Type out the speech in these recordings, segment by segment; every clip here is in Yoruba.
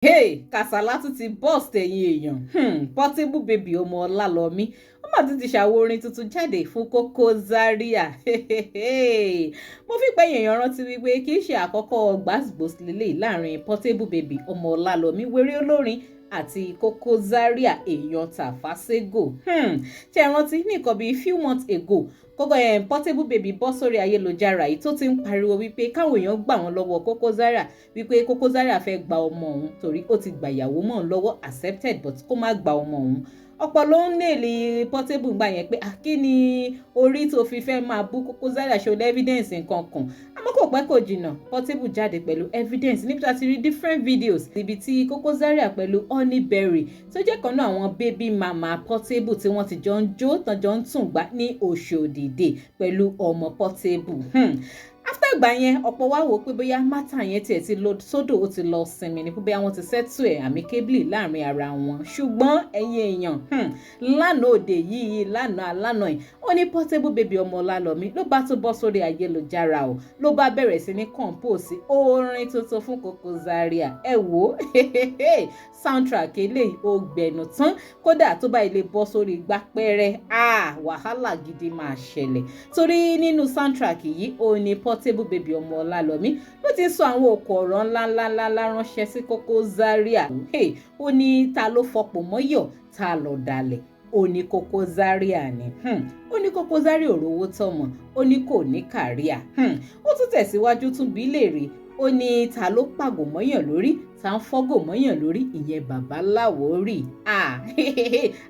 Hey, Kàsálà tún ti burst, ẹ̀yin èèyàn. Portable Baby ọmọ Ọlálọ́mí, ó mà tún ti ṣàwo orin tuntun jáde fún Koko Zaria. Mo fi pé èèyàn rántí wípé kì í ṣe àkọ́kọ́ gbàsgbòs lélẹ̀ láàrin Portable Baby ọmọ Ọlálọ́mí, wéré olórin, àti Koko Zaria, èèyàn Tàfàṣégò. Ṣé ẹ rántí ní nǹkan bíi few months ago, Koko Portable Baby bọ́ sórí ayélujára yìí tó ti ń pariwo wípé káwọn èèyàn gbà wọ́n lọ́wọ́ Koko Zaria, wípé Koko Zaria fẹ́ gba ọmọ òun torí ó ti gbà ìyàwó mọ́ òun lọ́wọ́, accepted, but kó má gba ọmọ òun. Ọ̀pọ̀ ló ń nèlì Portable gbà yẹn pé kí ni orí tó fi fẹ́ máa bú Koko Zaria, ṣe olú evidence nǹkan kan? Àmọ́ kò pẹ́ kò jìnnà, Portable jáde pẹ̀lú evidence níbi tí a ti rí different videos ibi tí Koko Zaria pẹ̀lú Honeyberry, tó jẹ́ kan náà àwọn baby mama Portable, tí wọ́n ti jọ ń jó tán, jọ ń tùǹgbá ní Òṣòdì dé pẹ̀lú ọmọ Portable. After ìgbà yẹn, ọ̀pọ̀ wá wò ó pé bóyá matter yẹn tiẹ̀ ti lọ sódò, ó ti lọ sinmi ní pé bóyá wọ́n ti settle ẹ̀ amicably láàrin ara wọn. Ṣùgbọ́n ẹ̀yin èèyàn, lánàá òde yìí, lánàá alánàá yìí, ó ní Portable Baby ọmọ Ọlálọ́mí ló bá tún bọ́ sórí ayélujára o, ló bá bẹ̀rẹ̀ sí ní compose orin tuntun fún Koko Zaria. Ẹ wò ó, soundtrack eléyìí ó gbẹnu tán. Kódà tó bá ilé bọ́ sórí igbá pẹ́rẹ́, wàhálà gidi máa ṣẹlẹ̀, torí nínú soundtrack yìí, ó ní Portable Baby ọmọ Ọlálọ́mí ló ti sọ àwọn òkò ọ̀rọ̀ ńláńláńlá ránṣẹ́ sí Koko Zaria. Ó ní ta ló fọpọ̀ mọ́yọ̀, ta ló dalẹ̀? Ó ní Koko Zaria ni. Ó ní Koko Zaria ò rówó tọ́mọ, ó ní kò ní career. Ó tún tẹ̀síwájú, tún bí léèrè, ó ní ta ló pàgò mọ́yàn lórí, ta ń fọ́gò mọ́yàn lórí, ìyẹn bàbá Láwórì.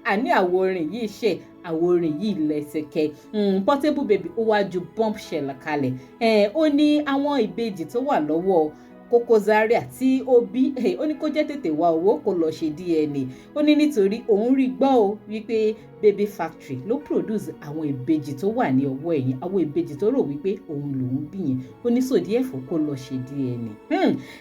Àní àwo orin yìí ṣe àwo orin yìí lẹ́sẹ̀kẹ́. Portable Baby ó wá ju bombshell kalẹ̀. Ó ní àwọn ìbejì tó wà lọ́wọ́ Koko Zaria tí ó bí, ó ní kó jẹ́ tètè wá owó kó lọ ṣe DNA. Ó ní nítorí òun rí gbọ́ o wípé Baby Factory ló produce àwọn ìbejì tó wà ní ọwọ́ ẹ̀yìn, àwọn ìbejì tó rò wípé òun lòún bí yẹn. Ó ní sòdí ẹ̀fọ́ kó lọ ṣe DNA.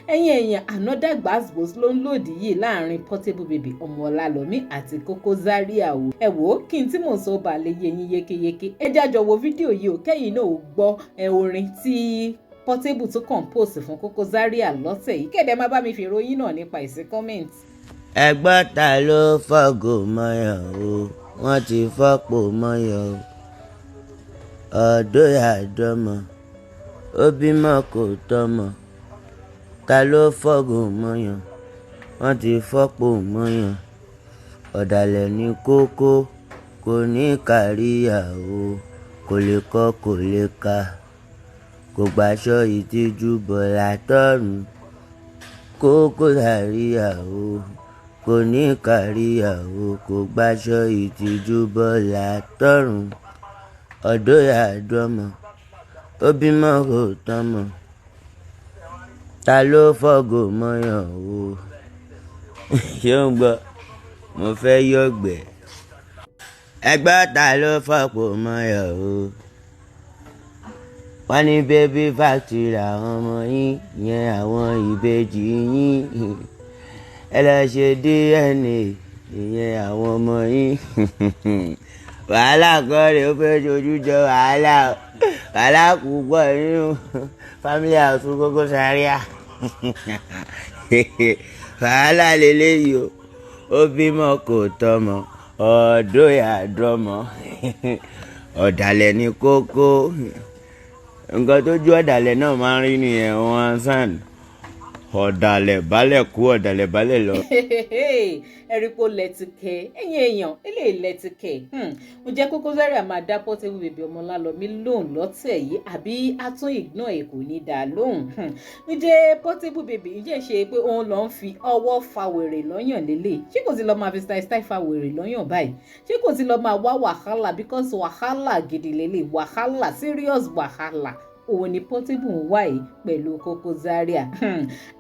Ẹ̀yin èèyàn, another gbasgbos ló ń lòdì yìí láàrin Portable Baby ọmọ Ọlálọ́mí àti Koko Zaria o. Ẹ wò ó, kí n tí mò ń sọ bá lè yé yín yékéyéké, ẹ jájọ wo fídíò yìí o, kẹ́yìn náà ó gbọ́ ẹ orin tí Portable tó compose fún Koko Zaria lọ́tẹ̀ yìí. Kéde má bá mi fi ìròyìn náà nípa ìsí comment. Ẹgbọ́n, ta ló fọ́gò mọ́yàn o? Wọ́n ti fọ́pò mọ́yàn o. Ọ̀dọ́ àdọ́mọ, ó bímọ kò tọ́mọ. Ta ló fọ́gò mọ́yàn? Wọ́n ti fọ́pò mọ́yàn. Ọ̀dàlẹ̀ ní kókó, kò ní career o, kò lè kọ́, kò lè ka, kò gbàṣọ ìtìjú bọ̀lá tọ́run. Koko Zaria o, kò ní career o, kò gbàṣọ ìtìjú bọ̀lá tọ́run. Ọ̀dọ́ àdọ́mọ, ó bímọ kò tọ́mọ. Ta ló fọ́gò mọ́yàn o? Ṣé ń gbọ́? Mo fẹ́ yọ̀gbẹ́. Ẹgbẹ́, ta ló fọ́pò mọ́yàn o? Wọ́n ní Baby Factory làwọn ọmọ yín yẹn, àwọn ìbejì yín. Ẹ lọ ṣe DNA, ìyẹn àwọn ọmọ yín. Wàhálà kọ́ rè, ó fẹ́ ṣojú jọ wàhálà. Wàhálà púpọ̀ nínú family house Koko Zaria. Wàhálà lélẹ́yìí o. Ó bímọ kò tọ́mọ, ọ̀dọ́ yàdọ́mọ. Ọ̀dàlẹ̀ ní kókó. Nǹkan tójú ọ̀dàlẹ̀ náà máa ń rí nìyẹn. Wọ́n sàn ọ̀dàlẹ̀ balẹ̀ kú, ọ̀dàlẹ̀ balẹ̀ lọ. Ẹ̀rí pé ó lẹ́tìkẹ́. Ẹ̀yin èèyàn, eléyìí lẹ́tìkẹ́. Mo jẹ́ Koko Zaria máa dá Portable Baby ọmọ Ọlálọ́mí lóhùn lọ́tẹ̀ yìí, àbí atún ignore ẹ̀, kò ní dá lóhùn? Ǹjẹ́ Portable Baby, ǹjẹ́ ṣe pé òun lọ ń fi ọwọ́ fa wèrè lọ́yàn lélẹ̀? Ṣé kò ti lọ́ọ́ máa fi style style fa wèrè lọ́yàn báyìí? Ṣé kò ti lọ́ọ́ máa wá wàhálà? Because wàhálà gidi lélẹ̀, wàhálà, serious wàhálà òun ni Portable ń wá yìí pẹ̀lú Koko Zaria.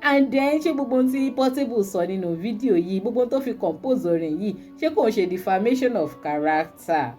And then, ṣé gbogbo ohun tí Portable sọ nínú fídíò yìí, gbogbo ohun tó fi compose orin yìí, ṣé kò ń ṣe defamation of character?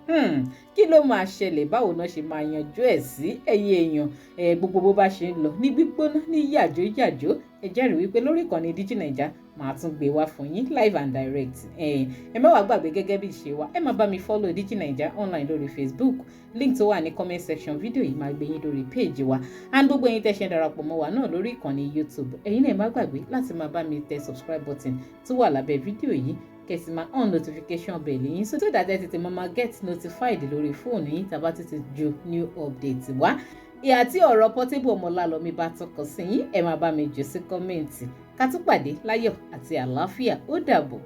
Kí ló máa ṣẹlẹ̀? Báwo náà ṣe máa yanjú ẹ̀ sí? Ẹ̀yin èèyàn, gbogbo bó bá ṣe ń lọ ní gbígbóná ní yàjó yàjó, ẹ jẹ́rìí wípé lórí ìkànnì Digi Naija Màá tún gbé wá fún yín live and direct. Ẹ má wàá gbàgbé, gẹ́gẹ́ bí ìṣe wa, ẹ máa bá mi follow Digi Naija Online lórí Facebook. Link tó wà ní comment section fídíò yìí máa gbé yín lórí page wa. And gbogbo ẹ̀yin tẹ́ ṣe ń darapọ̀ mọ́ wa náà lórí ìkànnì YouTube, ẹ̀yin náà, ẹ má gbàgbé láti máa bá mi tẹ subscribe button tó wà lábẹ́ fídíò yìí, kẹ́ sì máa on notification bell yín, so that ẹ tètè máa get notified lórí fóònù yín tá bá tètè ju new update wá. Ìhà tí ọ̀rọ̀ Portable ọmọ Ọlálọ́mí bá tọkọ sí yín, ẹ máa bá mi jù sí comment. Ká tún pàdé láyọ̀ àti àlàáfíà. Ó dàbọ̀.